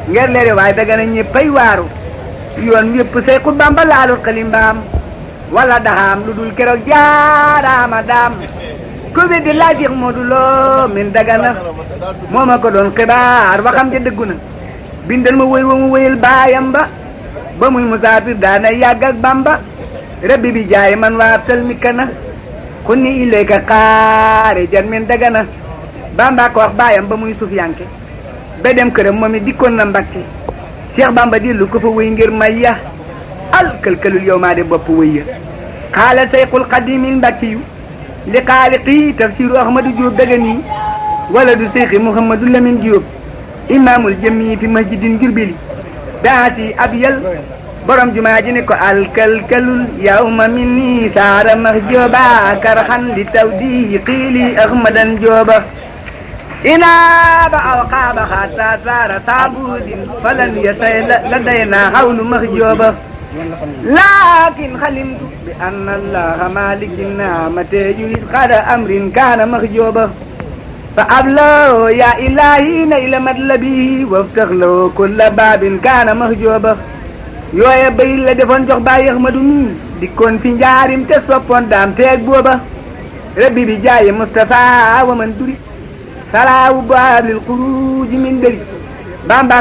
ngir leeri waaye daga na ñëppay waaru yoon yëpp say ku Bamba laalul xalimbaam wala daxaam lu dul keroog jaaraama daam ku bi di laaj Seex Moodu Lo min dagana moo ma ko doon xibaar waxam ja dëggu na bindal ma wëy wa mu wëyal baayam ba muy musaafir daana yàgg ak Bamba rabbi bi jaay man waa salmika na xunni ilayka xaare jan min dagana Bamba ko wax baayam ba muy sufiyanke ba dem këram moom it dikkoon na Mbakke Cheikh Bamba dillu ko fa wëy ngir may ya al këlkëlul yow maa de bopp wëy ya xaala Seyxul Xadiimil Mbàkke yu li xaaliqi tafsiru Ahmadu Jóob Dagana wala du Seyxi Muhammadu Lamin Jóob imaamul jami fi masjidin Jurbeli daati abiyal borom jumaa ji ne ko al këlkëlul yawma minni saara max jooba karxan li tawdi qiili Ahmadan Jooba inaaba aw qaaba xaata saara saabudin falan yasay ladayna xawlu max jooba laakin xalimtu bi anna allaha malikin naamate yurid xada amrin kaana max jooba fa abloo yaa ilahi na ila matlabi waftax loo kulla baabin kaana max jooba yooye bay la defoon jox Baay Ahmadu mi dikkoon fi njaarim te soppoon daam teeg booba rabbi bi jaaye Mustafa wa man duri salaawu baabil xuruuji min dëri Bamba